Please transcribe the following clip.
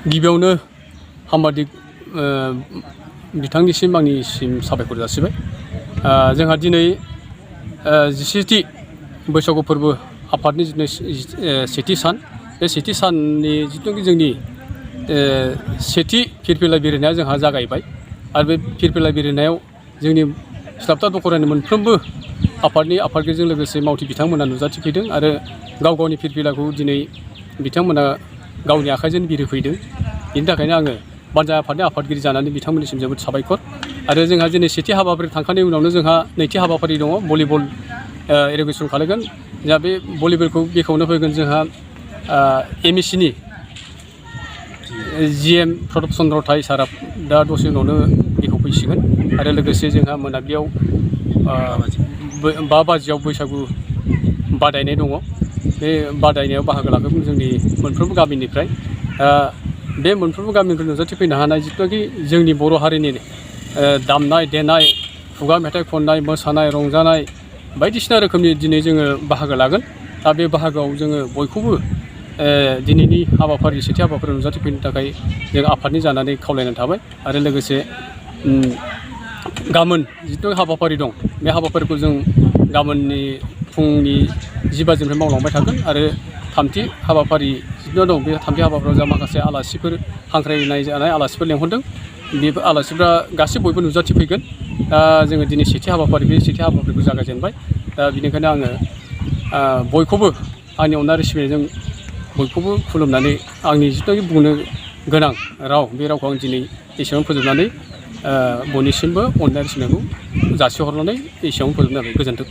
गिबियावनो हामबादिक बिथांनिसिम आंनिसिम साबायखर जासिबाय। जोंहा दिनै 17थि बैसागु फोरबो आफादनि जिथु सेथि सान, बे सेथि साननि जिथुनाखि जोंनि सेथि फिरफिला बिरहोनाया जोंहा जागायबाय आरो बे फिरफिला बिरहोनायाव जोंनि सिलापथा दख'रानि मोनफ्रोमबो आफादनि आफादगिरिजों लोगोसे मावथि बिथांमोना नुजाथिफैदों आरो गाव गावनि फिरफिलाखौ दिनै बिथांमोना गावनि आखाइजों बिरहोफैदों। बेनि थाखायनो आङो बानजा आफादनि आफादगिरि जानानै बिथांमोननिसिम जोबोद साबायखर। आरो जोंहा दिनै सेथि हाबाफारि थांखांनायनि उनावनो जोंहा नैथि हाबाफारि दङ, भलिबल एर'गेसन खालामगोन। जोंहा बे भलिबलखौ बेखेवनो फैगोन जोंहा MECनि GM प्रदप चन्द्र थाइ सारा दा दसे उनावनो बेखेवफैसिगोन। आरो लोगोसे जोंहा मोनाबिलियाव 5 बाजियाव बैसागु बादायनाय दङ। बे बादायनायाव बाहागो लागोन जोंनि मोनफ्रोमबो गामिनिफ्राय। बे मोनफ्रोमबो गामिनिफ्राय नुजाथिफैनो हानाय जिथुनाखि जोंनि बर' हारिनि दामनाय देनाय, खुगा मेथाइ खननाय, मोसानाय, रंजानाय बायदिसिना रोखोमनि दिनै जोङो बाहागो लागोन। दा बे बाहागोआव जोङो बयखौबो दिनैनि हाबाफारि सेथि हाबाफारियाव नुजाथिफैनो थाखाय जों आफादनि जानानै खावलायनाय थाबाय। आरो लोगोसे गाबोन जिथु हाबाफारि दं, बे हाबाफारिखौ जों गाबोननि फुंनि 10 बाजिनिफ्राय मावलांबाय थागोन। आरो थामथि हाबाफारि जिथु दं, बे थामथि हाबाफारियाव जों माखासे आलासिफोर हांख्रायनाय जानाय आलासिफोर लेंहरदों। बे आलासिफ्रा गासैबो बयबो नुजाथिफैगोन। दा जोङो दिनै सेथि हाबाफारि, बे सेथि हाबाफारिखौ जागायजेनबाय। दा बेनिखायनो आङो बयखौबो आंनि अननाय सिबिनायजों बयखौबो खुलुमनानै आंनि जिथुनाखि बुंनो गोनां राव, बे रावखौ आं दिनै एसेयावनो फोजोबनानै बयनिसिमबो अननाय सिबिनायखौ जासिहरनानै एसेयावनो फोजोबनाय जाबाय। गोजोन्थों।